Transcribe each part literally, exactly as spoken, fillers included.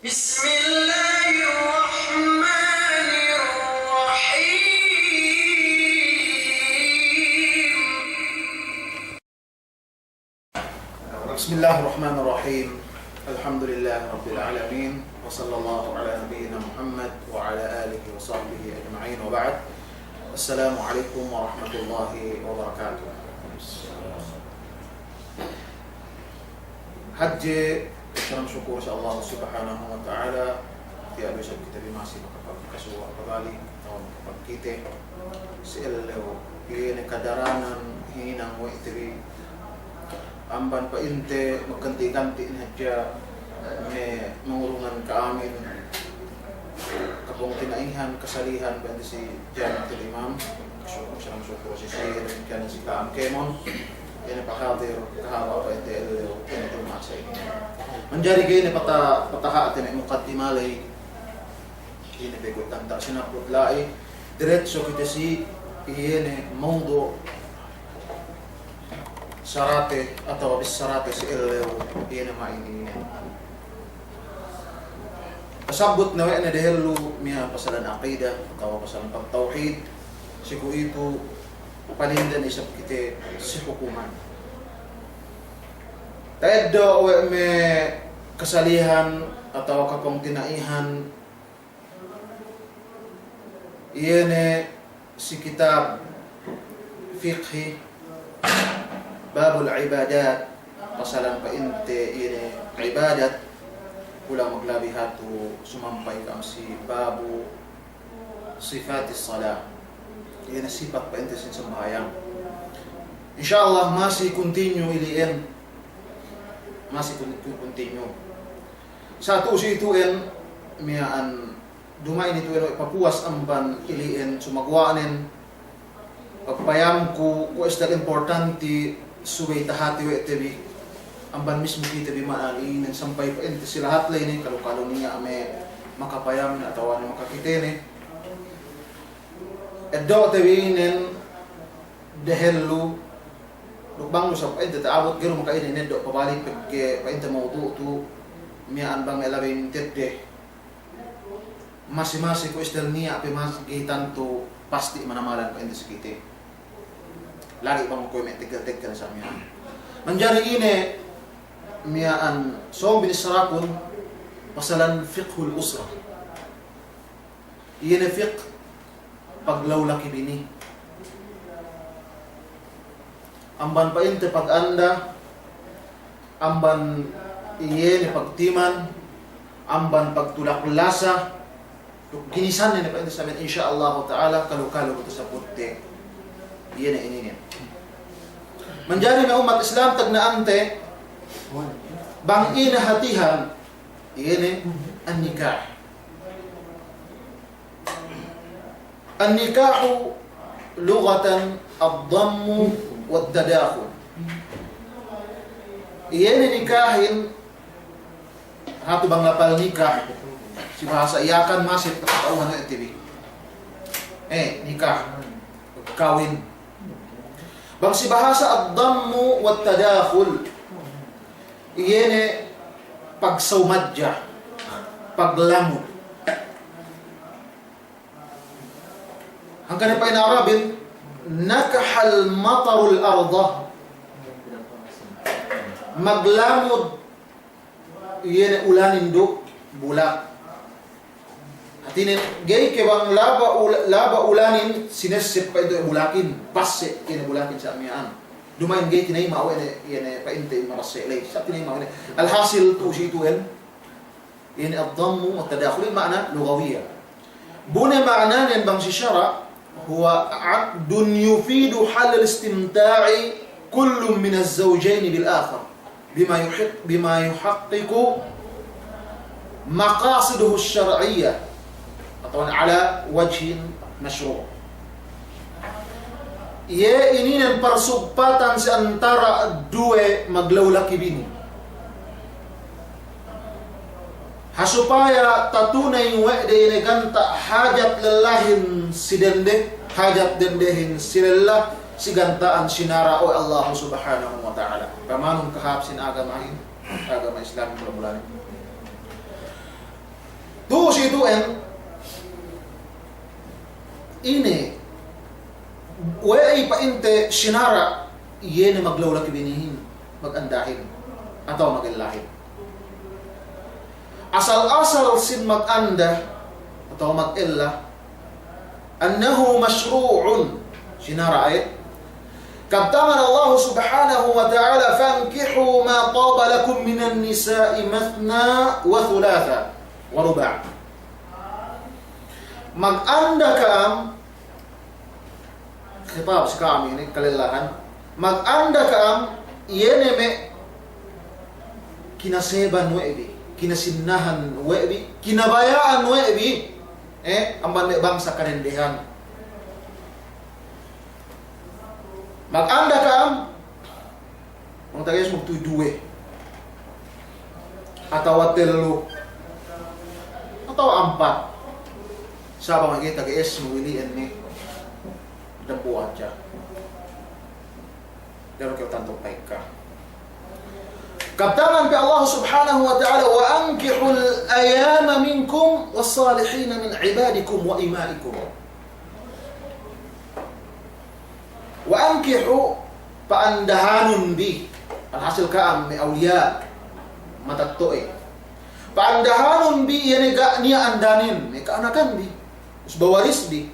بسم الله الرحمن الرحيم. بسم الله الرحمن الرحيم. الحمد لله رب العالمين. وصلى الله على نبينا محمد وعلى آله وصحبه أجمعين وبعد. السلام عليكم ورحمة الله وبركاته. Hadje, salam sukur si Allah Subhanahu wa Ta'ala, tiya' du isab kite bi masi makapagkasuwa' pabalik, atawa makapagkite si ellew, iye ne kadaranan hinang we' te bi, amban pa'inte magkanti-kanti ne hadja me' mangurungan ka'amin, kapungtina'ihan, kasalihan, pa'inte si Jama'atul Imam, salam sukur si siye, damikiyan si ka'am kēmon, iye ne pahadir, kahaba' pa'inte ellew, iye ne Juma'at sa' inin. Manjari ga'i ne pata-, pataha'te me' mukaddima ley, iye ne pegge' tanta' sinaput la'i, diretso kite si, iye ne mawdu' sarate atawa bissarate si ellew, iye ne ma'in inin. Tasabbut ne we' ne dehellu miya'an pasalan aqida atawa pasalan pagtawhid, si kuwe'itu palindan isab kite si hukuman. Ta'eddo' we' me' kasalihan atawa kapungtina'ihan, iye ne si kitab fiqhi, babul ibadat, pasalan pa'inte iye ne ibadat, kulang maglabi hatu sumampay ka'am si babu sifatis salah. Iye ne sipat pa'inte sin sambahayang. Insya Allah masi continue ili'en. Masi kun-, kun-, continue. Sa' tu'u si itu'en miya'an duma'in itu'en we' papuwas amban ili'en, sumaguwa'nen pagpayamku kuwe' istel importanti subey tahati we' te bi amban mismu kite bi ma'an inin sampay pa'inte si lahat ley ne, kalu-kalu niya' me' makapayam ne atawa ne makakite ne. Eddo'te bi inin dehellu, duk bang du sa' pa'inte ta'abut ga'i du maka'ine ne eddo' pabalik pegge' pa'inte mawdu' tu miya'an bang me' labey mintedde. Masi-masi kuwe' istel niya' pe masi ga'i tantu pasti' manamalan pa'inte si kite. Lagi' bang kuwe' me' tegel-tegel sa' miya'an. Manjari ine miya'an sōng binissākun pasalan fiqhul usra. Iye ne fiqh paglaulaki bini. Amban pa'inte paganda, amban iye ne pagtiman, amban pagtulak lasa, duk ginisan ne pa'inte saben, insya Allahu ta'ala, kalu-kalu tasabutte. Iye ne ininen. Manjari me' ummat Islam tagna'ante, bang ine hātihan, iye ne an-nikah. An-nikahu lughatan ad-dammu wat-tadakhul. Iye ne nikahin, hatu bang lapal nikah, si bahasa Yakan masi kata'uhan we' te bi. Eh, nikah, kawin. Bang si bahasa ad-dammu wat-tadakhul, iye ne pagsawmadja, paglamud. Hangkan ne pa'in Arabin, nakahal matarul arda. Maglamud iye ne ulanin duk bulak. Hātinen, ga'i ke bang laba ula-, laba ulanin sinessep pa'inte bulakin, passe' iye ne bulakin sa' miya'an. Duma'in ga'i tinayma' we' ne, iye ne pa'inte marasse' ley. Sa' tinayma' we' ne. Alhasil tu'u si itu'en. Iye ne ad-dammu wat-tadakhul, ma'na lughawiyya. Bu ne ma'nanen bang si sara', huwa aqdun yufidu halal istimta'i kullun minaz zawjayni bil akhar, bima yuhaq-, bima yuhaqqiqu maqasiduhu ash-shar'iyyah, atawa ala wajhin mashru'. Iye ininen parsugpatan si antara' duwe maglaulaki bini. Ha supaya tatunay we' de ine ganta' hajat lellahin si dende, hajat dendehin si lella, si ganta'an sinara' we' Allah Subhanahu wa Ta'ala. Pamanun kahāp sin agamahin, agama Islam mula-mulahin. si tu'en, ine, we'ey pa'inte sinara', iye ne maglaw laki binihin, magandahin, atawa magellahin. Asal-asal sin maganda atawa magella, annahu mashru'un, sinara' e. Kabtangan Allah Subhanahu wa Ta'ala, "Fankihu ma taba lakum minan nisa'i mathna wa thulatha wa ruba'." Maganda ka'am, khitab si ka'am inin, kalellahan. Maganda ka'am, iye ne me' kinaseban we' bi, kinasinnahan we' bi, kinabaya'an we' bi, eh, amban me' bangsa kadendehan. Maganda ka'am, bang tage'es magtuy duwe, atawa tellu, atawa ampat. Sa' bang ga'i tage'es, mawili'en ne dambuwa' hadja. Diyalem kew tantu pa'ekka. Kabtangan pe Allah Subhanahu wa Ta'ala, "Wa ankihul ayama minkum was-salihina min ibadikum wa ima'ikum." Wa ankihu, pa'andahanun bi, alhasil ka'am me' awliya, matetto'e. Pa'andahanun bi, iye ne ga' niya' andanen, me' ka'anakan bi, usba waris bi.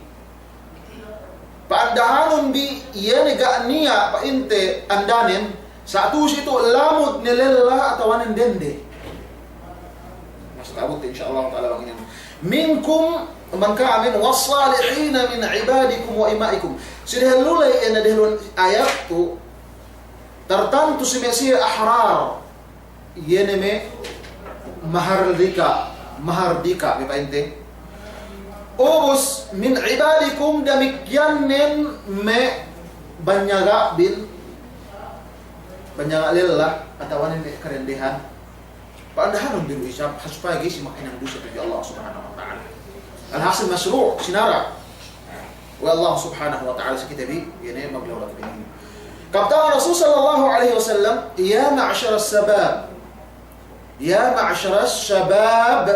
Pa'andahanun bi, iye ne ga' niya' pa'inte andanen, sa' tu'u si tu'u lamud ne lella atawanen dende. Masi ta'abut, insya Allah ta'ala, bang inin. Minkum, amban ka'amin, was-salihina min ibadikum wa ima'ikum. Si dehellu ley, ine dehellu ayat tu', tartantu si me' siye ahrar. Iye ne me' mahardika, mahardika, me' pa'inte. Ubus, min ibadikum, damikkiyannen me' banyaga' bin, banyaga' lella, atawanen me' kadendehan. Pa'andahanun bi du isab, ha supaya ga'i siye makahinang duse tudju Allah Subhanahu wa Ta'ala. Alhasil mashru', sinara' we' Allah Subhanahu wa Ta'ala si kite bi, iye ne maglaw laki binihin. Kabtangan Rasul sallallahu alaihi wasallam, "Ya ma'sharas shabab, ya ma'sharas shabab,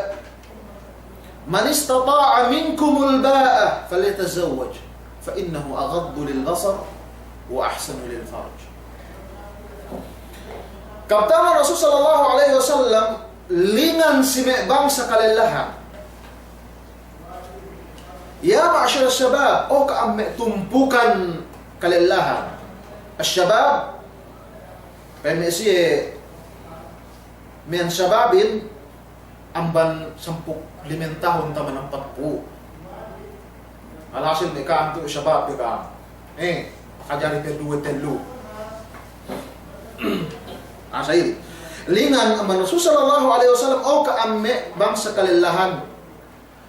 man istata'a minkumul ba'ah falyatazawwaj, fa innahu aghaddu lil basar wa ahsanu lil farj." Kabtangan Rasul sallallahu alaihi wasallam, lingan si me' bangsa kalellahan. Ya ma'sharas shabab, o ka'am me' tumpukan kalellahan. As-shabab, pa'in me' siye, miya'an shababin, amban sampū' lime tahun taman ampatpū'. Alhasil me' ka'am tu' shabab pe ka'am. Eh, makajari pe duwe tellu. Asa inin. Lingan amban Rasul sallallahu alaihi wasallam, o ka'am me' bangsa kalellahan.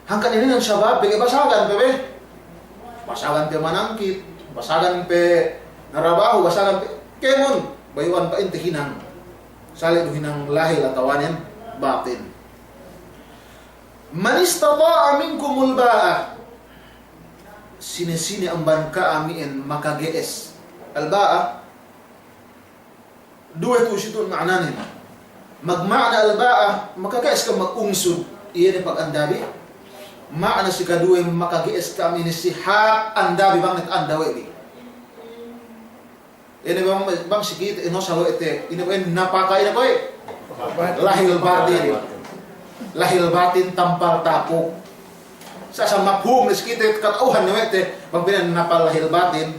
Hangkan inin shabab, pegge' basagan pe be. Basagan pe manangkit, basagan pe narabahu, basagan pe kēmon, bayu'an pa'inte hinang. Sali' du hinang lahil atawanen batin. Man istata'a minkumul ba'ah. Sine-sine amban ka'am iyan makage'es. Al-ba'ah, duwe tu'u si tu'u ma'ananen. Magma'ana al-ba'ah, makage'es ka'am magungsud, iye ne pag'andabi. Ma'ana si kaduwe, makage'es ka'am inin si hāp andabi bang ne ta'anda we' bi. Ine bang, bang si kite, ine sa' we' te, ine bang napaka ine kuwe'? Lahil batin. Lahil batin tampal tapuk. Sa', sa' mafhum ne si kite kata'uhan ne we' te, bang pa'in napal lahil batin,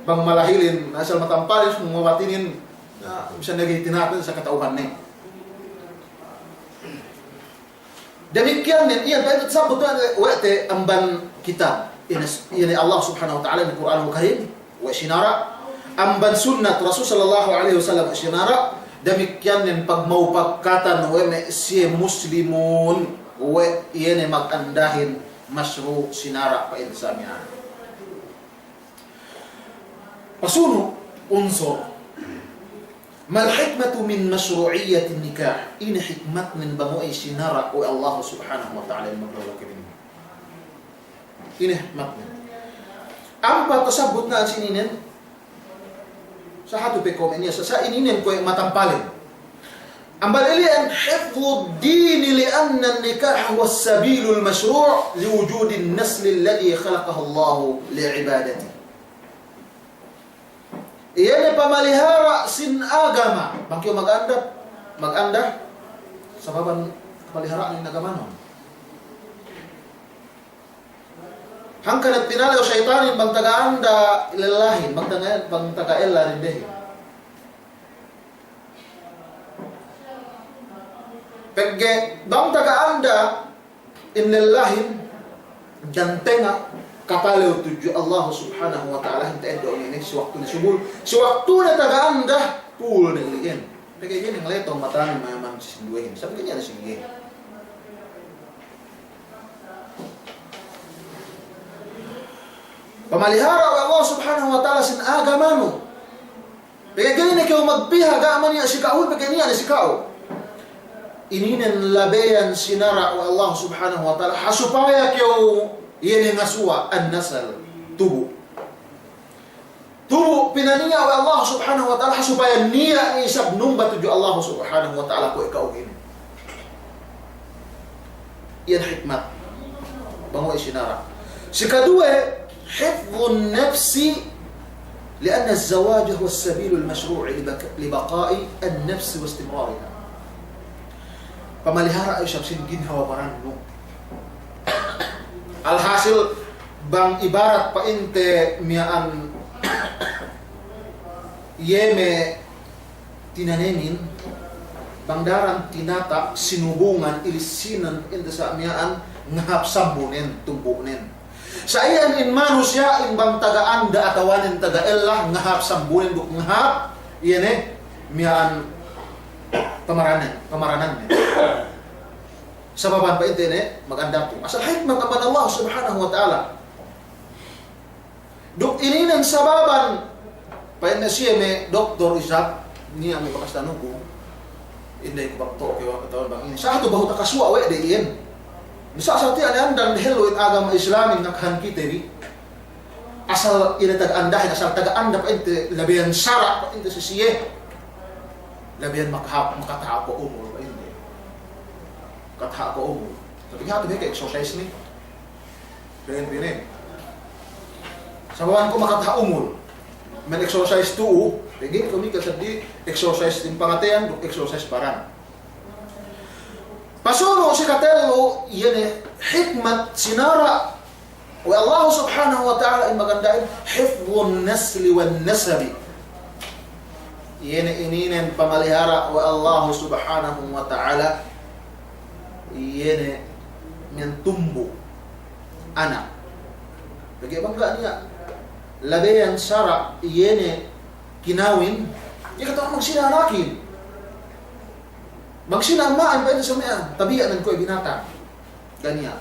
bang malahilin, asal matampalin, mabatinin, na, bisan ne ga'i tinapin, sa' kata'uhan ne. Damikkiyan ne, iyan pa'inte tasabut we' te amban kitab. Iye ne, iye ne Allah Subhanahu wa Ta'ala, iye ne Kur'anul Karim, we' sinara'. Amban sunnat Rasul sallallahu alaihi wasallam sinara'. Damikkiyan ne pagmaupakkatan we' me' siye muslimun, we' iye ne mag'andahin mashru' sinara' pa'inte sa' miya'an. Pasunu' unsur. Mal hikmatu min mashru'iyyatin nikah. Ine hikmatnen bang we' sinara' we' Allah Subhanahu wa Ta'ala inin maglaw laki bini. Ine hikmatnen. Ampa tasabut na'an si ininen. Sa' hatu pe komen iye, sa', sa' ininen kuwe' matampalin. Amban ili'en hifdhud dini li'an أن النكاح هو السبيل المشروع لوجود النسل الذي خلقه الله لعبادته. Iye ne pamalihara' sin agama. Bang kew maganda, maganda, sababan pamalihara'nun in agamanun. Hangkan ne tinalew saytanin bang taga anda lellahin, bang taga, bang taga ella dendehin. Pegge' bang taga anda in lellahin, dan tenga' katalew tudju Allah Subhanahu wa Ta'ala, hinte eddo' inin, si waktune subul, si waktune taga anda, pul ne ili'in. Pegge' inin ngeletong matane mayaman si sinduwehin. Sabab kanya ne si ili'in. Pamalihara' we' Allah Subhanahu wa Ta'ala sin agamanu. Pegge' ga'i ne kew magpiha ga' maniya' si ka'u, pegge' niya' ne si ka'u. Ininen labeyan sinara' we' Allah Subhanahu wa Ta'ala, ha supaya kew iye ne ngasuwa, an-nasal, tubu'. Tubu' pinaniya' we' Allah Subhanahu wa Ta'ala, ha supaya niya' isab numba tudju Allah Subhanahu wa Ta'ala kuwe' ka'u inin. Iyan hikmat bang we' sinara'. Sikaduwe, hifdhun nafsi, li'anna az-zawaja huwa as-sabilul mashru' li baq-, li baqa'i an-nafsi wa istimrariha. Pamalihara' isab sin ginhawa barannu. Alhasil, bang ibarat pa'inte miya'an iye me' tinanemin, bang daran tinata', sinubungan, ilisinan, inde sa' miya'an, ngahāp sambunen, tumbu'nen. Sa' iyan in manusiya'in bang taga anda atawanen taga ella, ngahāp sambunen duk ngahāp, iye ne, miya'an pamaranen, pamaranannen. Sababan pa'inte ne, maganda tu. Asal hikmat amban Allah Subhanahu wa Ta'ala. Duk ininen sababan, pa'inne siye me' doktor isab, niya' me' bakas tanuku, inday ku bang to'o kew atawa bang inin. Sa' tu behu takasuwa' we' de iyan. Misa' sa' tiya' ne andan dehellu in agama Islamin ngakahan kite bi. Asal ine taga andahin, asal taga anda pa'inte labeyan sara' pa'inte si siye. Labeyan makahāp, makataha' pe umul pa'inte. Makataha' pe umul. Tapi hatu me' ke exercise ni. Pa'in pa'inne. Sababan ku makataha' umul. Men exercise tu'u, pegge' ku mikal seddili exercise sin pangateyan, duk exercise baran. Pasunu' si katellu, iye ne hikmat sinara' we' Allah Subhanahu wa Ta'ala in maganda'in, hifdhun nasli wan nasabi. Iye ne ininen pamalihara' we' Allah Subhanahu wa Ta'ala, iye ne miya'an tumbu' anak. Pegge' bang ga' niya' labeyan sara' iye ne kinawin, iye kata'uhan bang sine anakin. Bang sine ama'an pa'inte sa' miya'an, tabiya' nan kuwe' binatang. Ga' niya'.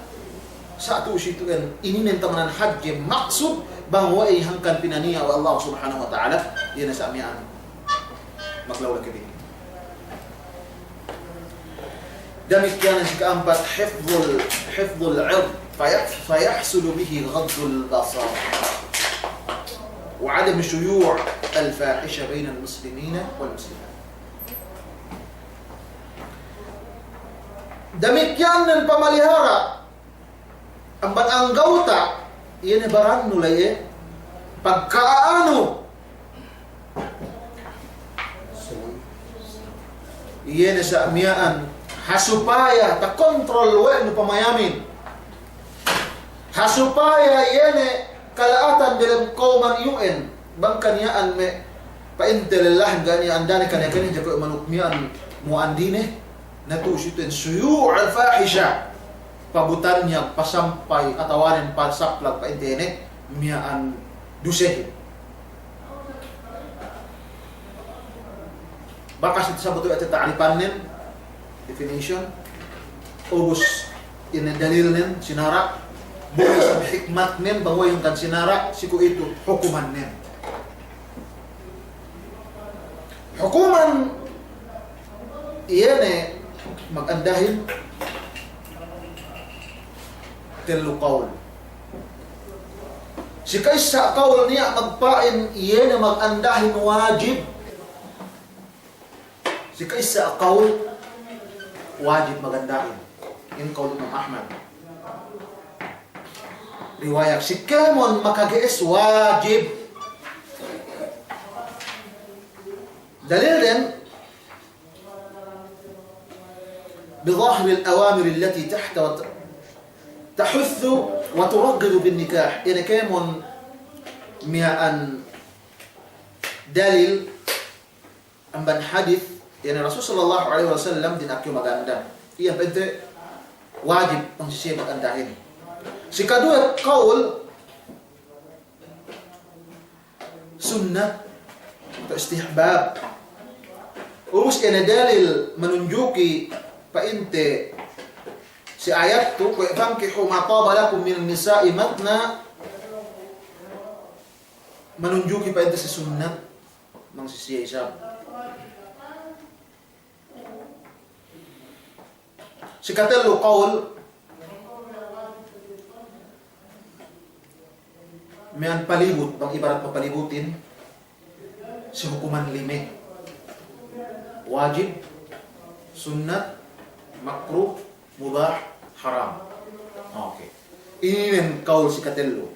Sa' tu'u si tu'en, ininen tamanan hadje maksud bang we'ey hangkan pinaniya' we' Allah Subhanahu wa Ta'ala, iye ne sa' miya'an. Maglawla ke bi. Damikkiyan si ka'ampat, hifdhul, hifdhul ird, fayah-, fayahsulu bihi ghaddul basar. Wa adam shuyu' al-fahisha bainal muslimina wal muslimat. Damikkiyan ne pamalihara' amban anggawta', iye ne barannu la'i, pagka'anu. Iye ne sa' miya'an, ha supaya takontrol we' nu pamayamin. Ha supaya iye ne kala'atan delem kawman iyu'en, bang kaniya'an me' pa'inte lellahin ga' niya' andane kaniya-kaniya jaku manuk miya'an mu andine, na tu'u si tu'en shuyu' al-fahisha, pabutan niya' pasampay atawanen pasaplag pa'inte ne miya'an dusehin. Bakas itu sabut we' te ta'ripannen, definition, ubus ine dalilnen, sinara', bu isab hikmatnen, bang we'ey hangkan sinara', si kuwe'itu hukumannen. Hukuman iye ne magandahin tellu qawl. Si ka'issa qawl niya' magpa'in iye ne magandahin wajib. Si ka'issa qawl wajib magandahin. In qawl Imam Ahmad. Riwayat si kēmon makage'es wajib. Dalilden, بظاهر الأوامر التي تحت وت-، تحث وترغب بالنكاح. Iye ne kēmon miya'an dalil amban hadis, iye ne Rasul sallallahu alaihi wasallam dina'ak kew maganda. Iye pa'inte wajib bang si siye magandahin. Si kaduwe qawl, sunnat atawa istihbab. Ubus iye ne dalil manunjuki pa'inte si ayat tu, kuwe' فانكحوا ما طاب لكم من النساء مثنى, manunjuki pa'inte si sunnat bang si siye isab. Si katellu qawl, miya'an palibut, bang ibarat papalibutin, si hukuman lime. Wajib, sunnat, makruh, mubah, haram. Oke. Inin qawl si katellu.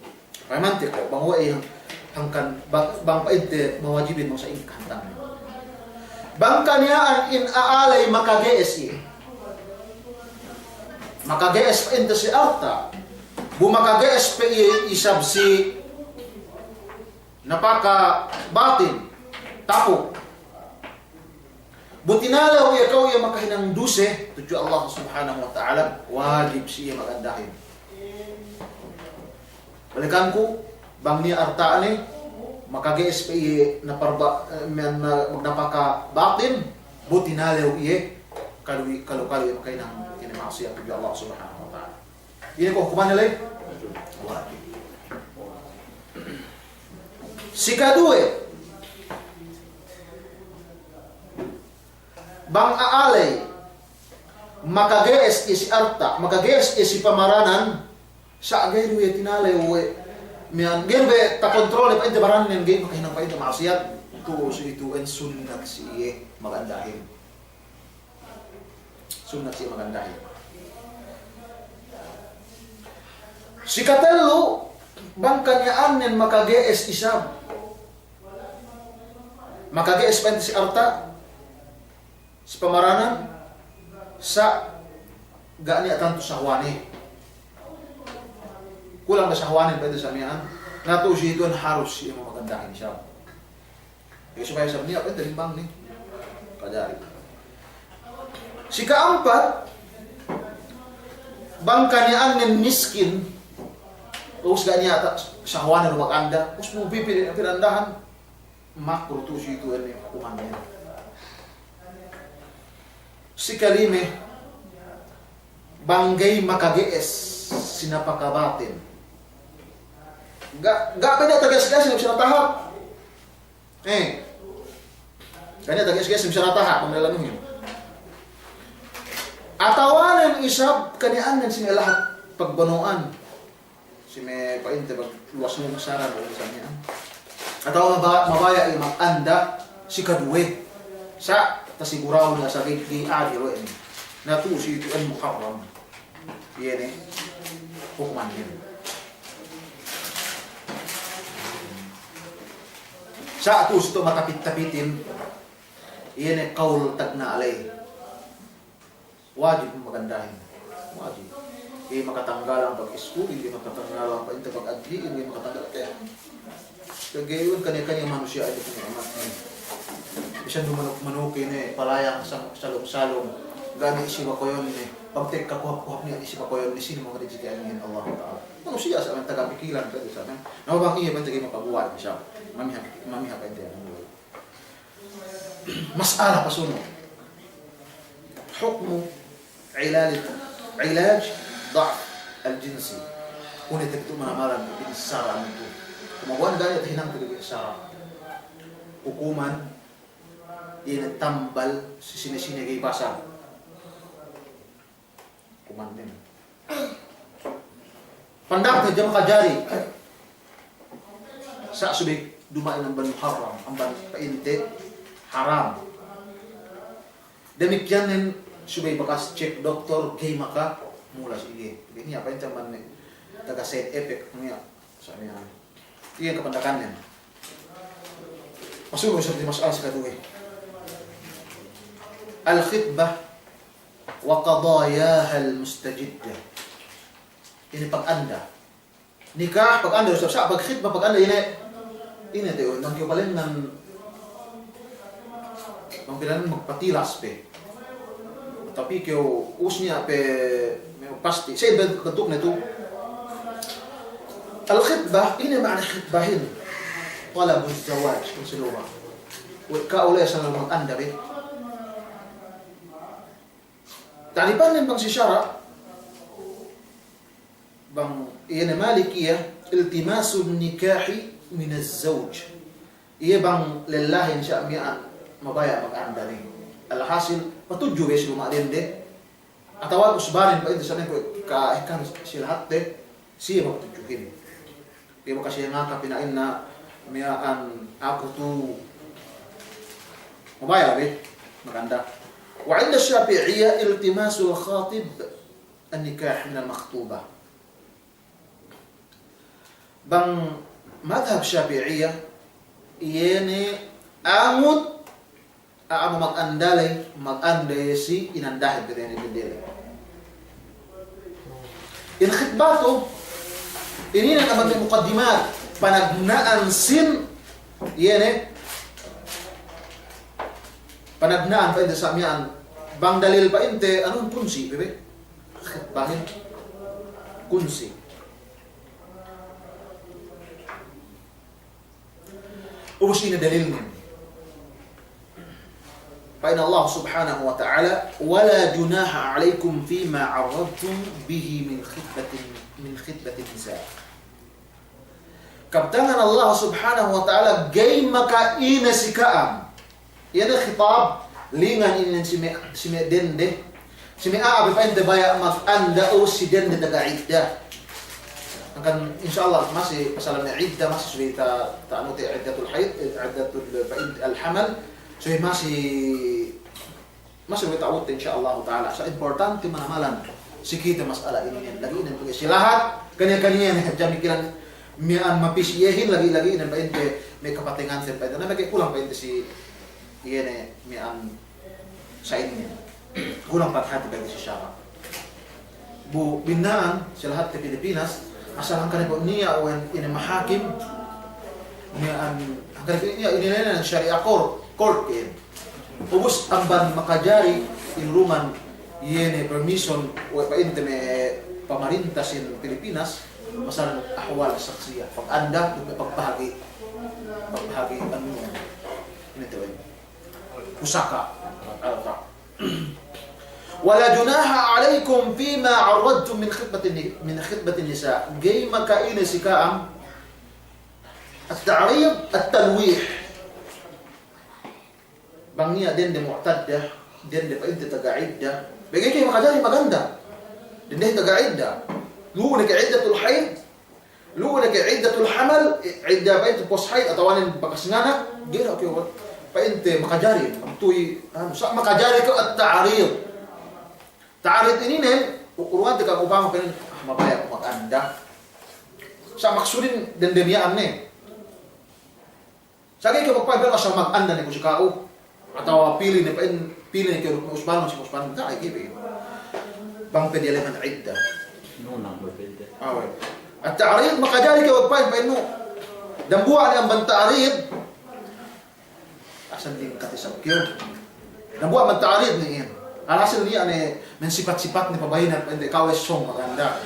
Payamante ko', bang we'ey hang-, hangkan, bang, bang pa'inte mawajibin bang sa'ingge kahantangnen. Bang kaniya'an in a'a ley makage'es iye. Makage'es pa'inte si alta'. Bu makage'es pe iye isab si napaka batin. Tapuk. Bu tinalew iye kew iye makahinang duse tudju Allah Subhanahu wa Ta'ala, wajib si iye magandahin. Balikanku, bang niya' arta'ne, makage'es pe iye naparba-, eh, men-, na-, magnapaka batin, bu tinalew iye, kalu-, kalu-kalu iye makahinang ine ma'asiyat tudju Allah Subhanahu wa Ta'ala. Ine ko' hukumanne ley? Wajib. Si kaduwe, bang a'a ley makage'es iye si alta', makage'es iye si pamaranan, sa' ga'i du iye tinalew we', miya'an ga'i du be takontrolne pa'inte barannen, ga'i makahinang pa'inte ma'asiyat, tu'u si itu'en sunnat si iye magandahin. Sunnat si iye magandahin. Si katellu, bang kaniya'annen makage'es isab. Makage'es pa'inte si alta', si pamaranan, sa' ga' niya' tantu sahwane. Kulang be sahwanen pa'inte sa' miya'an. Na tu'u si itu'en harus si iye magandahin isab. Iye supaya isab niya' pa'inte timbang ne. Kajari. Si ka'ampat, bang kaniya'annen miskin, ubus ga' niya' ta-, sahwane du maganda, ubus bu pipi-, pirandahan, makruh tu'u si itu'en hukumannen. Si kalime, bang ga'i makage'es si napaka batin. Ga', ga' pe niya' tage'es-ge'es si natahap. Eh. Ga' niya' tage'es-ge'es si natahap, pangdalanuhin. Atawanen isab kaniya'annen si me' lahat pagbono'an. Si me' pa'inte pagluwas mu masaran, o, misalnya. Atawa maba-, mabaya' iye maganda si kaduwe. Sa' tasigurahun ne sa' ga'i, ga'i adil we' ne. Na tu'u si itu'en muharram. Iye ne hukumannen. Sa' tu'u si itu'en matapit-tapitin. Iye ne kaul tagna' ley. Wajib magandahin. Wajib. Ga'i makatanggalan pag-iskul, ga'i makatanggalan pa'inte pag-adji'in, ga'i makatanggalan. Kaya, kaya ga'i iyan kaniya-kaniya manusiya' inin kaniya amat. Bisan du manuk-manuk inin, palayang sa-, salung-salung. Ga' ne isi bakoyonne. Pagtekka kuhap-kuhap niya' isi bakoyonne, sine makarejeki inin? Allah Ta'ala. Manusiya' sa' men taga pikilan, kaya sa' men. Na bang iye pa'inte ga'i mapaguwa' isab. Mamiha', mamiha' pa'inte anu. Mas'ala pasunu'. Hukmu ilaj, ilaj da'f al-jinsi. Kuni' te pitu' manamalan in sara' anu tu. Kumaguwa' ne ga' niya' tahinang te bi sara'. Hukuman ine tambal si sine-sine ga'i basag. Kumannen. Pandang te jama kajari. Sa' subey duma'in amban muharram, amban pa'inte haram. Damikkiyan nen subey bakas cek doktor ga'i maka-, mula si iye. Jadi niya' pa'inte amban me' taga side effect niya'. Sa' niya'. Iye kapandakannen. Masunu isab di mas'ala sikaduwe. Al-khitbah wa qadayahal mustajiddah. Ine pag'anda. Nikah, pag'anda, sa', sa' pagkhitbah, pag'anda, ine, ine te, bang kew palengngan, bang palengngan magpatilas pe. Tapi kew ubus niya' pe, me' pasti'. Sa' ben-, bentukne tu. Al-khitbah, ine ma'ana khitbahin? Talabuz zawaj, kun si luwa. We', ka'u le sa' mag'anda pe. Ta'rifannen bang si sara', bang iye ne Malik iye, iltimasun nikahi minaz zawj. Iye bang lellahin sa' miya'an mabaya' mag'anda ne. Alhasil, patudju we' si luma' dende. Atawa usbanin pa'inte sa' ne kuwe' ka'ekkahan si lahatte, siye magtudjuhin. Iye bakas iye ngaka pina'inna miya'an aku tu mabaya' be mag'anda. Wa 'inda Shafi'iyyah iltimasul khatib an-nikah minal makhthubah. Bang madhab Shafi'iyyah, iye ne angut a'a mag'anda ley, mag'anda si inandahin, katanya ni dende ley. In khitbah tu, inin amban me' muqaddimat, panagna'an sin, iye ne, panagna'an pa'inte sa' miya'an, bang dalil pa'inte, anu, kunsi, be be. Khitbahin, kunsi. Ubus ine dalilnen? Pa'in Allah Subhanahu wa Ta'ala, "Wa la junaha 'alaykum fima 'arradtum bihi min khitbatin, min khitbatin nisa." Kabtangan Allah Subhanahu wa Ta'ala, ga'i maka'ine si ka'am. Iye ne khitab, lingan inin si me', si me' dende. Si me' a'a be pa'inte baya' mag'anda, ubus si dende taga idda. Hangkan, insya Allah, masi pasal me' idda, masi subey ta, ta'anute iddatul haid, eh, iddatul, pa'inte al-hamal. Subey masi, masi subey ta'anute, insya Allah ta'ala. Sa' importante manamalan si kite mas'ala inin. Lagi' inin pegge' si lahat, kaniya-kaniya ne hadja mikilan miya'an mapī si iyehin, lagi', lagi' inin pa'inte me' kapatengan sin pa'inte. Na me' kulang pa'inte si iye ne miya'an sa' inin. Kulang paghati bang si sara'. Bu binna'an si lahatte Pilipinas, asal hangkan ne ko' niya' we' ine mahakim, miya'an hangkan ne ko' niya' ine, ine, ine, sharia court, court ke. Ubus amban makajari inuruman iye ne permission we' pa'inte me' pamarinta sin Pilipinas, pasal ahwal shakhsiyah, pag'anda, duk me' pagbahagi', pagbahagi' anu, ine te we'. Pusaka. Alta. "Wa la junaha 'alaykum fima 'arradtum min khitbatin ni-, min khitbatin nisa." Ga'i maka'ine si ka'am at-ta'rid, at-talwih. Bang niya' dende mu'taddah, dende pa'inte taga idda. Pegge' ga'i makajari maganda. Dende taga idda. Lu'u ne ke iddatul haid, lu'u ne ke iddatul hamal, i-, idda pa'inte pos haid atawa nen bakas nganak, ga'i du kew pa'inte makajari, magtuwi, anu, sa' makajari kew at-ta'rid. Ta'rid ininen, u-, uruwante ka'am upama pa'in, ah, mabaya' ku maganda. Sa' maksudin dende miya'an ne. Sa' ga'i kew magpa'in asal maganda ne ku si ka'u. Atawa pili ne pa'in, pili ne kew duk me' usbanen, si usbanen, ga'i kew pa'in. Bang pe diyalengan idda. Nunang bang pe idda. Awe. At-ta'rid, makajari kew magpa'in, pa'innu. Dambuwa' ne amban ta'rid. Asal dingkat isab kew. Dambuwa' amban ta'rid ne iyan. Alhasil niya' ne, men sipat-sipat ne pabayinat, pa'inte ka'u sōng maganda.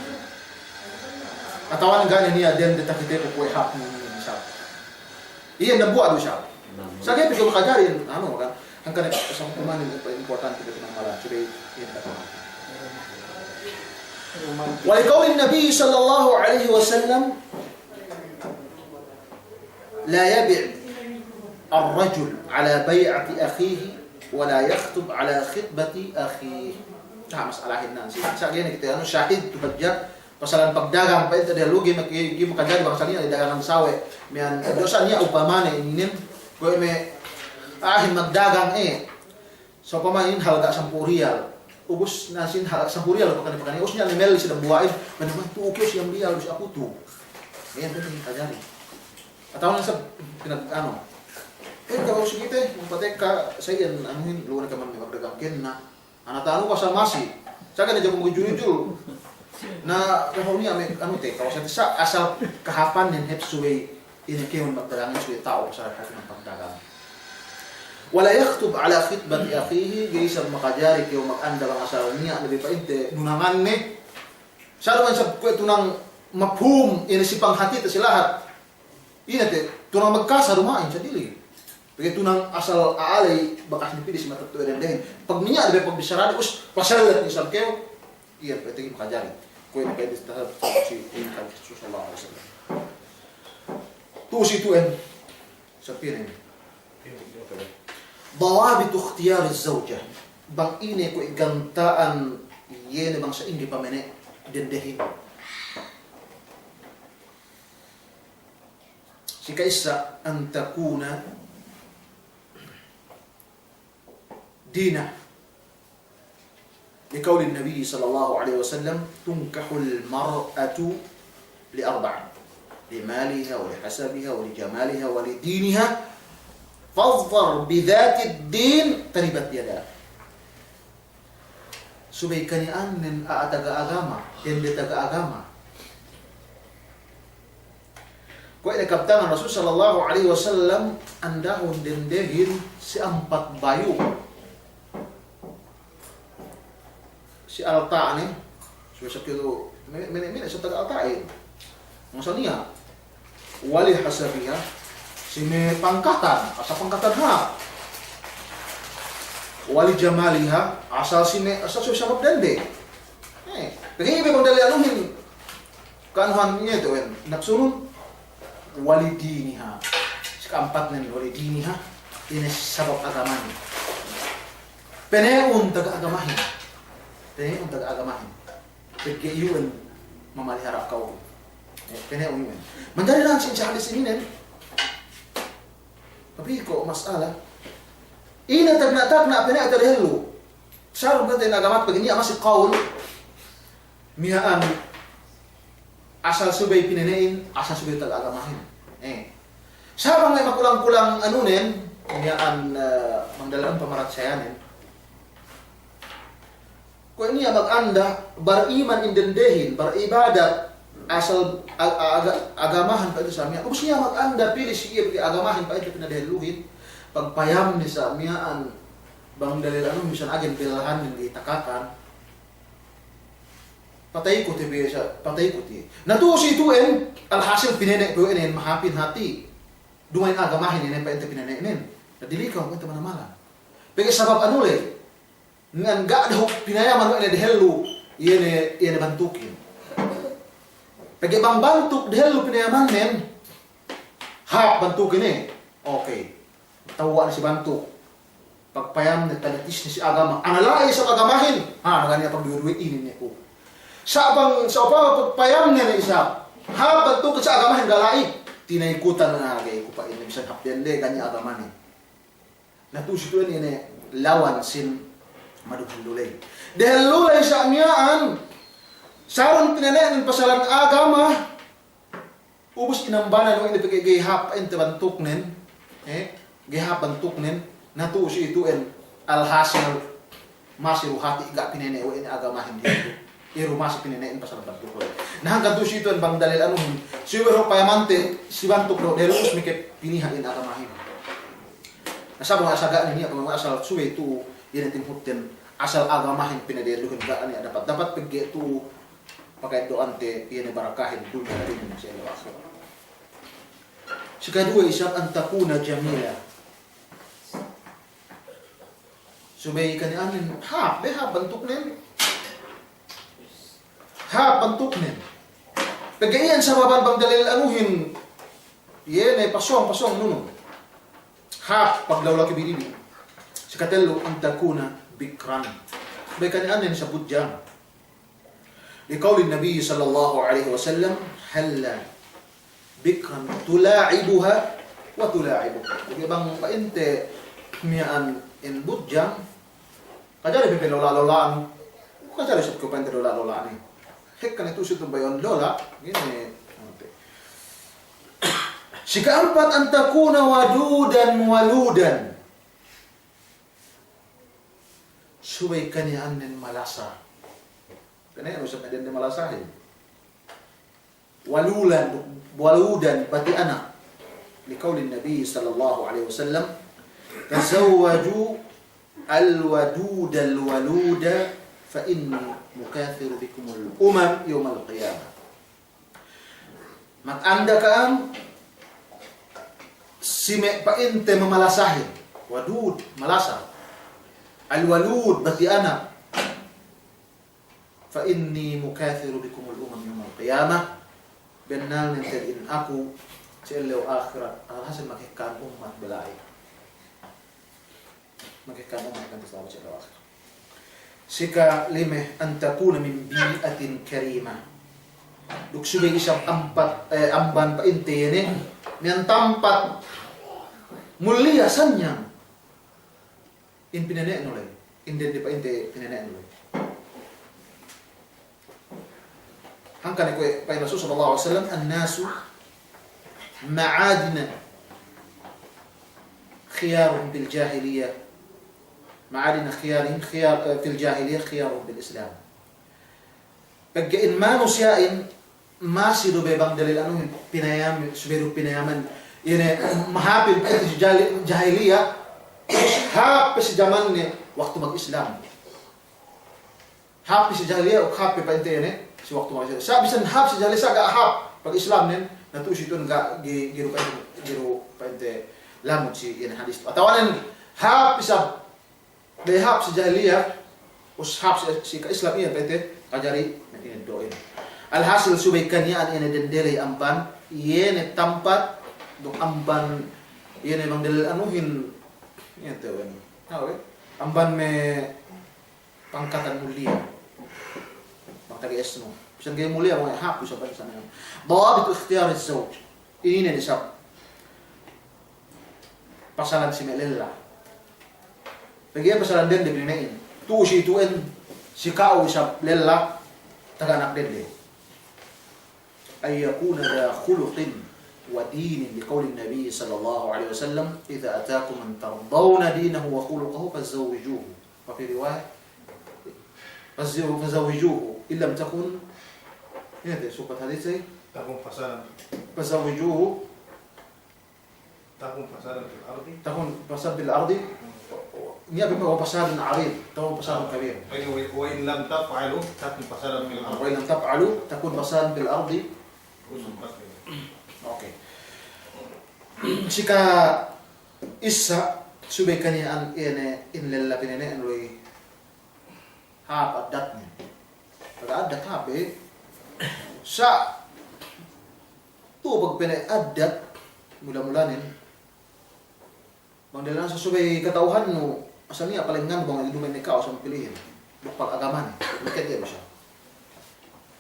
Atawa ne ga' ne niya' dende takite ku kuwe' hak ne isab. Iye, dambuwa' du isab. Sa' ga'i pe kew makajari, anu, kan? Hangkan ne, pasal kumanin, importante kite manamalan. Subey, iye, wa li qawlin Nabi sallallahu alaihi wasallam, "La yabi' ar-rajul ala bay'ati akhihi, wa la yakhtub ala khitbati akhihi." Ah, mas'alahin nan si. Sa' ga'i ne kite, anu, shahid tu hadja. Pasalan pagdagang, pa'inte de lugi, maki-, gi makajari bang saniya' dagangan sawe'. Miya'an, dosa niya' upamane inin, kuwe' me', a'ahin magdagang, eh. Sa' upama inin halga' sampū' riyal. Ubus na sin ha-, sampū' riyal pakane-pakane. Ubus niya' ne melli si dambuwa'in. Mane, "Tu'u kew siyam riyal, ubus aku tu'u." Iyan pe kajari. Atawa ne sab pinag-, anu. Eh, kalu si kite, patekka, sa iyan, anuhin, lu'u ne kaman me' magdagang kenna. Ana tanu pasal masi. Sa' kan jago magjul-jul. Na, kalu niya' me', anu te, kalu sa' te sa' asal kahāpannen hep subey ine kew magdagangin subey ta'u pasal hep magdagang. Wa la yakhtub ala khitbati akhihi, ga'i isab makajari kew maganda bang asal niya' ne bi pa'inte nunanganne. Sa' duma'in isab kuwe' tunang mafhum, ine si panghatite si lahat. Ine te, tunang magkasa duma'in sa' dili. Pegge' tunang asal a'a ley bakas ne pī si matetto'a dendehin. Pag niya' ne bi pagbissarade, us, pasellet ne isab kew. Iye, pegge' makajari. Kuwe' ne pa'inte tahap si tingkah Rasul sallallahu alaihi wasallam. Tu'u si tu'en. Sa' pī ne. Dawabitu ikhtiyariz zawjah. Bang ine kuwe' ganta'an iye ne bang sa'ingge pamene' dendehin. Si ka'issa, an takuna dinah. Liqawlin Nabi sallallahu alaihi wasallam, "Tunkahul mar'atu li arba'a, li maliha, wa li hasabiha, wa li jamaliha, wa li diniha, fadhfar bi dhatid din, taribat yadak." Subey kaniya'annen a'a taga agama, dende taga agama. Kuwe' ne kabtangan Rasul sallallahu alaihi wasallam, andahun dendehin si ampat bayu'. Si alta'ne, subey sa' kew tu, mene', mene', mene' sa' taga alta'in. Masa niya'. Wa li hasabiha, si me' pangkatan, asal pangkatan hāp. Wa li jamaliha, asal si me', asal si sabab dende. Eh, pegge' iye bang dalil anuhin, ka'anuhan iye tu, en, napsunun. Wa li diniha. Si ka'ampatnen, wa li diniha, ine sabab agamanen. Pene'un taga agamahin. Pene'un taga agamahin. Pegge' iyu'en mamalihara' ka'u. Eh, pene'un iyu'en. Manjari langsing si hadis ininen. Tapi ko' mas'ala. Ine tagna'-tagna' pene'te dehellu. Sarun pa'inte nagamat pegge' niya' masi qawl. Miya'an asal subey pinene'in, asal subey taga agamahin. Eh. Sa' bang me' makulang-kulang anunen, miya'an, eh, bang dalil pamaratsayanen. Kuwe' niya' maganda, bariman in dendehin, baribadat, asal a-, a-, aga-, agamahan pa'inte sa' miya'an. Ubus niya' maganda, pili si iye pegge' agamahin pa'inte pinadehelluhin. Pagpayamne sa' miya'an, bang dalil anu, misan agen belahan yang ditakakan. Patey ku te biya' sa', patey ku te. Na tu'u si tu'en, alhasil pinene' tu'en mahāpin hati'. Duma'in agamahin ine pa'inte pinene'nen. Na dili kew pa'inte manamalan. Pegge' sabab anu ley. Ngan ga' dahu' pinayaman we' ne dehellu, iye ne, iye ne bantukin. Pegge' bang bantuk dehellu pinayamannen, hāp bantukin e. Okey. Tewwa' ne si bantuk. Pagpayamne, talitisne si agama. Ana la'i isab agamahin. Ha, na ga' niya' pagduwe-duwe inin ne ku. Sa' bang, sa' upama pagpayamne ne isab. Hāp bantukin si agamahin ga' la'i. Tinaykutan ne, ga'i ku pa'in ne, misan hāp dende, ga' niya' agamahin. Na tu'u si tu'en ine lawan sin maduhululey. Dehellu ley sa' miya'an, sarun pinene'nen pasalan agama, ubus inambanan we' ne pegge' ga'i hāp pa'inte bantuknen, eh, ga'i hāp bantuknen, na tu'u si tu'en alhasil masi du hati' ga' pinene' we' ne agamahin ditu. Iru masi pinene'in pasal bantuk we'. Na hangkan tu'u si tu'en bang dalil anuhin, subey du payamante si bantuk du, dehellu ubus meke piniha' in agamahin. Na sabab asal ga' ne niya' pamana asal subey tu'u, iye ne timhutten asal agamahin pinadehelluhin ga' niya' dapat-dapat pegge' tu'u paka'eddo'ante iye ne barakahin dunya inin si ellew ahirat. Sikaduwe isab an takuna jamila. Subey kaniya'annen, hāp, be hāp bantuknen. Hāp bantuknen. Pegge' iyan sababan bang dalil anuhin, iye ne pasōng, pasōng nunun. Hāp paglaulaki bi dibi. Sikatellu, an takuna bikran. Subey kaniya'annen sa' budjang. Liqawlin Nabi sallallahu alaihi wasallam, "Halla bikran tula'ibuha wa tula'ibuk." Jadi bang pa'inte miya'an in budjang, kajari pe pinola-lolaan, Kajari isab kew pa'inte lola'-lola' ne. Hekka ne tu'u si tu bayu'an lola', ine. Sika'ampat, an takuna wadudan waludan. Subey kaniya'annen malasa. Pene' nu sa' dende malasahin. Walulan, waludan, bati' anak. Liqawlin Nabi sallallahu alaihi wasallam, "Tazawwaju al-wadudal waluda fa inni mukathirun bikumul umam yawmal qiyamah." Maganda ka'am si me' pa'inte mamalasahin. Wadud, malasa. Al-walud, bati' anak. "Fa inni mukathirun bikumul umam yawmal qiyamah." Bennal ne te'ed in aku si ellew ahirat, alhasil maghekkahan ummat be la'i. Maghekkahan ummat kan si ellew ahirat. Sikalime, an takuna min bi'atin karimah. Duk subey isab ampat, eh, amban pa'inte iye ne, miya'an tampat muliya sanyang. In pinene'nu ley, in dende pa'inte pinene'nu ley. Hangkan ne kuwe' pa'in Rasul sallallahu alaihi wasallam, "An-nasu ma'adinu khiyaruhum fil jahiliyyah, ma'adinu khiyarihim khiyar-, eh, fil jahiliyyah khiyaruhum fil Islam." Pegge' in manusiya'in masi du be bang dalil anuhin pinayam, subey du pinayaman. Iye ne mahāpin pa'inte si jahili-, jahiliya, hāp pe si jamanne waktu mag-Islam. Hāp pe si jahiliya, hāp pe pa'inte iye ne si waktu mag-Islam. Sa' bisan hāp si jahiliya, sa' ga' hāp pag-Islamnen, na tu'u si tu'un ga' gi-, giru pa'inte, giru pa'inte lamud si iye ne hadis tu. Atawanen hāp isab Dehāp si jahiliya, us hāp si, si ka-Islam iyan pa'inte, kajari, ine do'in. Alhasil subey kaniya'an ine dende ley amban, iye ne tampat, duk amban, iye ne bang dalil anuhin, iye te wen. Awe, amban me' pangkatan muliya. Bang taga esnu. Bisan ga'i muliya, mo hāp, bisan pa'inte sa' ne. Dawabitu ikhtiyariz zawj. Ine ne isab pasalan si me' lella. Pegge' pasalan dende pinene'in. Tu'u si tu'en si ka'u isab lella taga anak dende. An yakuna dha khuluqin wa dinin, liqawlin Nabi sallallahu alaihi wasallam, "Idha atakum man tardawna dinahu wa khuluqahu fazawwijuhu." Wa fi riwayah, "Fazawwijuhu. In lam takun," ine te supat hadis, eh? Takun fasadan. Fazawwijuhu. Takun fasadan fil ardi. Takun fasadan fil ardi. Hmm. Niya' pe wa fasadun arid. Takun fasadun kabir. Wa, wa, wa in lam taf'alu takun fasadan fil ardi. Wa in lam taf'alu takun fasadan fil ardi. Usum fasadan. Okay. Si ka'issa, subey kaniya'an ine in lella pinene'en lu'i hāp addatnen. Taga addat hāp, eh. Sa' tu'u pagpene' addat, mula-mulanen. Bang della sa' subey kata'uhannu, asal niya' palengngan bang duma'in ne ka'u sa' mapilihin. Duk pag-agamanen, duk kite bisa.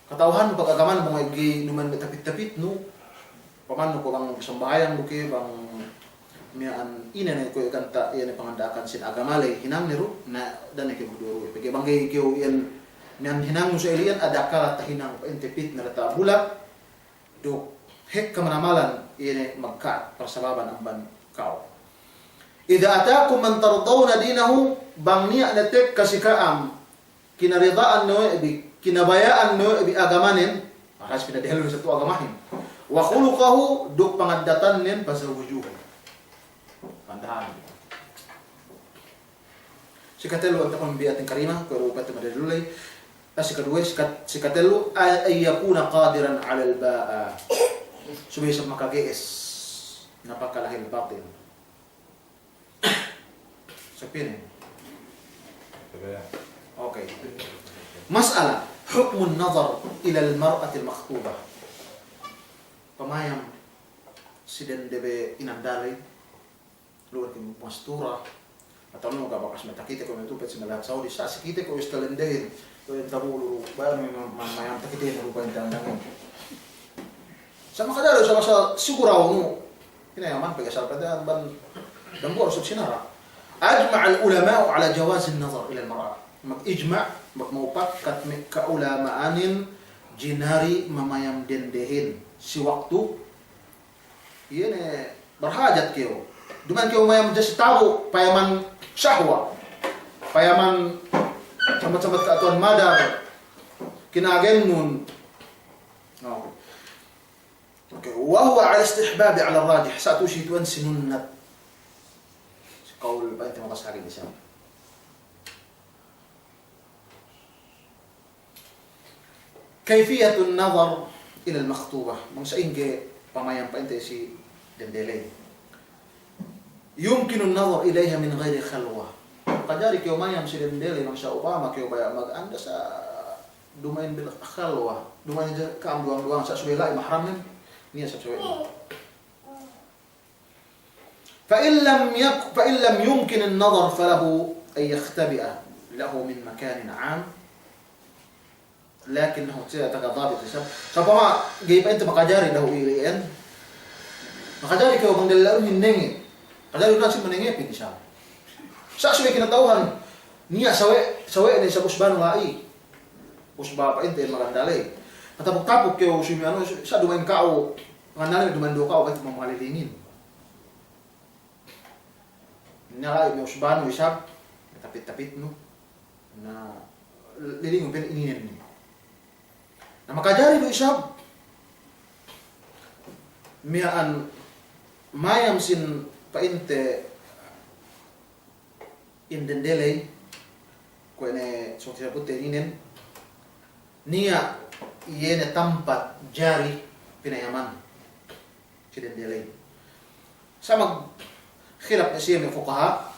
Kata'uhannu pag-agamanen bang ga'i duma'in me' tapit-tapitnu, pamannu ko' bang sambahayang du ke, bang miya'an ine ne kuwe' kanta' iye ne panganda'akan sin agama ley hinang ne du, na da'a ne ke buduru. Pegge' bang ga'i kew iyan miya'an hinangnu sa' iliyan, adakala tahinang pa'inte pitna diyata' bulak, duk hekka manamalan iye ne magka'at parsababan amban ka'u. Idha atakum man tardawna dinahu, bang niya' ne tekka si ka'am kinarida'an ne we' bi, kinabaya'an ne we' bi agamanen, aras pinadehellu sa' tu agamahin. Wa khuluqahu, duk pangaddatannen, fazawwijuhu. Pandahan. Sikatellu, an takuna min bi'atin karimah, kuwe' du pa'inte madalil ley. Ah, sikaduwe, sika-, sikatellu, ay-, an yakuna qadiran 'alal ba'a. Subey isab makage'es. Napaka lahil batin. Sapine? Okay. Mas'ala, hukmun nadhar ilal mar'atil makhtubah. Pamayam si dende be inandaley, lu'u ke mastura, atawa nu ga' bakas me' takite ko' me' tupet si me' lahat Saudi, sa' si kite ko' istalendehin, ko' entabu' lu'u, bayan me' ma-, ma-, mayam takitehin lu'u ko' entandangin. Sa' makadali, sa' masa siguradu nu. Ine yaman pegge' asal pa'inte amban dambuwa' du isab sinara'. Ajma'al ulama'u 'ala jawazin nadhar ilal mar'a. Mag-ijma', mag-, magmupakkat me' ka'ulama'anin jinari mamayam dendehin si waktu iye ne barhajat kew. Duma'in kew mayam jasi tabu', payaman sahwa, payaman sambat-sambat ka'atuwan madar, kinagennun. Oh. Oke, wa huwa 'ala istihbabi 'ala rajih, sa' tu'u si tu'en sinunnat. Si kaul pa'inte mabasagin isab. Kayfiyatun nadhar ilal makhtuba. Bang sa'ingge pamayam pa'inte si dende ley. Yumkinun nadhar ilayha min ghayri khalwa. Makajari kew mayam si dende ley bang sa'upama kew baya' maganda sa' duma'in bil khalwa. Duma'in ja ka'am duwang-duwang sa' subey la'i mahramnen. Niya' sa' subey. فإن لم يك-، فإن لم يمكن النظر فله أن يختبئ له من مكان عام، لكنه tiya' taga dabit isab. Sa'upama ga'i pa'inte makajari dahu' ili'en. Makajari kew bang dende ley hinenge. Makajari na si manenge pin isab. Sa' subey kinata'uhan. Niya' sawe', sawe' ne isab usbanu la'i. Usba pa'inte maganda ley. Matapuk-tapuk kew sumi anu, sa' duma'in ka'u, maganda ley duma'in du ka'u pa'inte mamalilingin. Niya' la'i me' usbanu isab, tapit-tapitnu. Na lilingun pa'in ininen ne. Na makajari du isab, miya'an mayam sin pa'inte in dende ley, kuwe' ne sōng tinabutte ininen, niya' iye ne tampat jari pinayaman si dende ley. Sa' magkhilaf ne siye me' fukaha,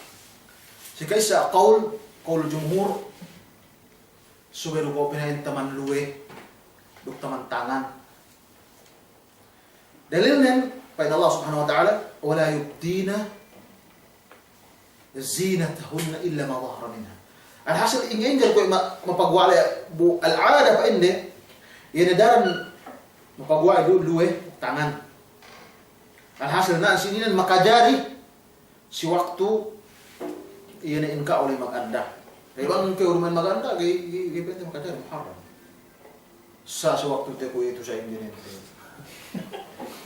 si ka'issa kaul, kaul jumhur, subey du ko' pinayam taman luwe, duk taman tangan. Dalilnen, pa'in Allah Subhanahu wa Ta'ala, ولا يبدين زينتهن إلا ما ظهر منها. Alhasil, ingge-ingge kuwe' ma-, mapaguwa' le bu al-'ada pa'inde, iye ne daran mapaguwa' du luwe tangan. Alhasil, na si ininen makajari, si waktu iye ne in ka'u ley maganda. Ley bang kew duma'in maganda, ga'i, ga'i, ga'i pa'inte makajari, muharram. Sa', sa' waktu te kuwe'itu sa' ingginen te.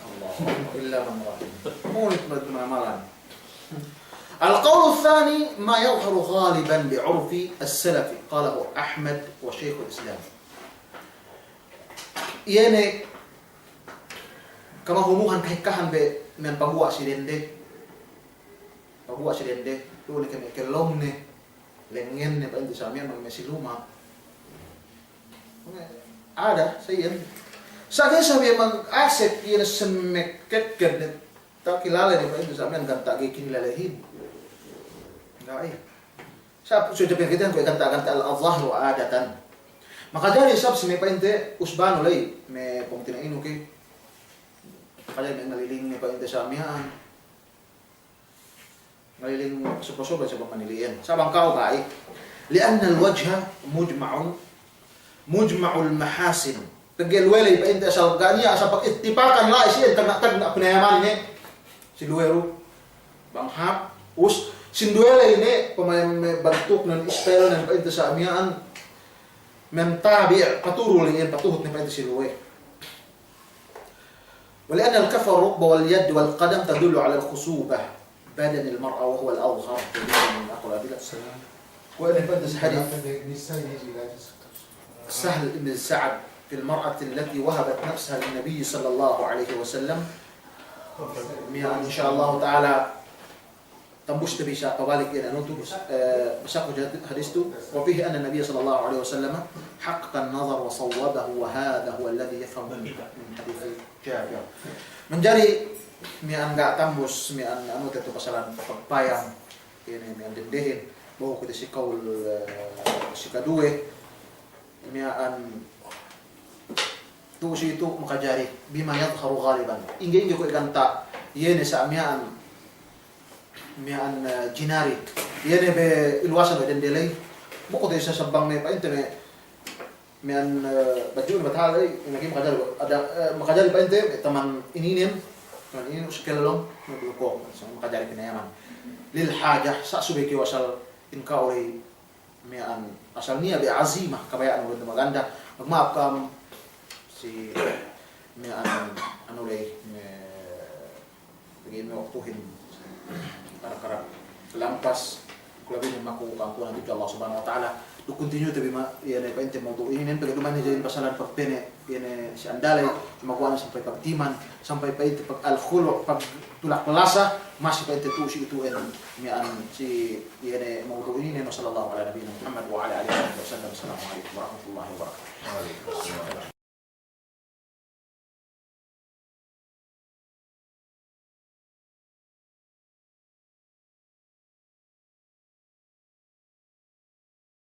Allah, illa man rahim. Munit mad mamalan. القول الثاني ما يظهر غالبا بعرف السلف، قاله أحمد وشيخ الإسلام. Iye ne kamahunuhan kahekkahan be men paguwa' si dende. Paguwa' si dende, tu'u ne ke me' kellongne, lengngenne, pa'inte sa' miya'an, me' si luma'. Ada, sa' iyan. Sa' ga'i sa' miya'an asek, iyan semmek kekked ne, takilale ne, pa'inte sa' miya'an ganta' ga'i kinilalehin. Ga'i. Sa' suwe jape kite kuwe' ganta'-ganta' al-zahiru adatan. Makajari isab si me' pa'inte usbanu ley, me' pungtina'inu ke. Makajari me' ngaliling ne pa'inte sa' miya'an. Ngaliling sobra-sobra isab manili'in. Sa' bang ka'u ga'i. لأن الوجه مجمع، مجمع المحاسن. Pegge' luwe ley pa'inte asal ga' niya' asal pag-ittipakan la'i siye tagna'-tagna' pinayaman ne. Si luwe du. Bang hāp. Us, sinduwe ley ne, pamayam me' bantuknen, stylenen, pa'inte sa' miya'an. Mentabi', paturul iyan, patuhut ne pa'inte si luwe. ولأن كف الركبة واليد والقدم تدل على الخصوبة بدن المرأة وهو الأظهر. Kuwe' ne pa'inte si hadis Sahl ibn Sa'd في المرأة التي وهبت نفسها للنبي صلى الله عليه وسلم. Miya'an, insya Allahu ta'ala, tambuste bi sa' pabalik iyan anu tu, eh, basaku hadis tu, وفيه أن النبي صلى الله عليه وسلم حقق النظر وصوبه، وهذا هو الذي يفهم من حديث جابر. Manjari miya'an ga' tambus, miya'an anu te tu pasalan pagpayam, iye ne miya'an dendehin, behu kite si kaul, eh, si kaduwe, miya'an tu'u si itu makajari, بما يظهر غالبا. Ingge-ingge kuwe' ganta', iye ne sa' miya'an, miya'an, eh, jinari. Iye ne be iluwasan we' dende ley. Bu ku te sa' sabbang me' pa'inte me', miya'an, eh, badju' ne bataha ley, ine ke makajari, ada, eh, makajari pa'inte, me' taman ininen, taman ininen, us kellong, me' bulukong, sa' makajari pinayaman. Lil hajah, sa' subey kew asal in ka'u ley, miya'an Asal niya' be azima, kabaya'an ulun maganda. Magma'ap kam si me' anu, anu ley, me' pegge' me' waktuhin karak-karak lampas, kulabi ne maku kangkunan tudju Allah Subhanahu wa Ta'ala. Duk continue te bi ma, iye ne pa'inte mawdu' inin, pegge' duma'in hadja in pasalan pagpene', iye ne si andaley, maguwa'an sampay pagtiman, sampay pa'inte pag-, al-khulu', pagtulak lasa, masi pa'inte tu'u si itu'en, miya'an si iye ne mawdu' inin, wa sallallahu ala nabiyyina Muhammad wa ala alihi wa sahbihi wa sallam. Assalamu alaikum warahmatullahi wabarakatuh.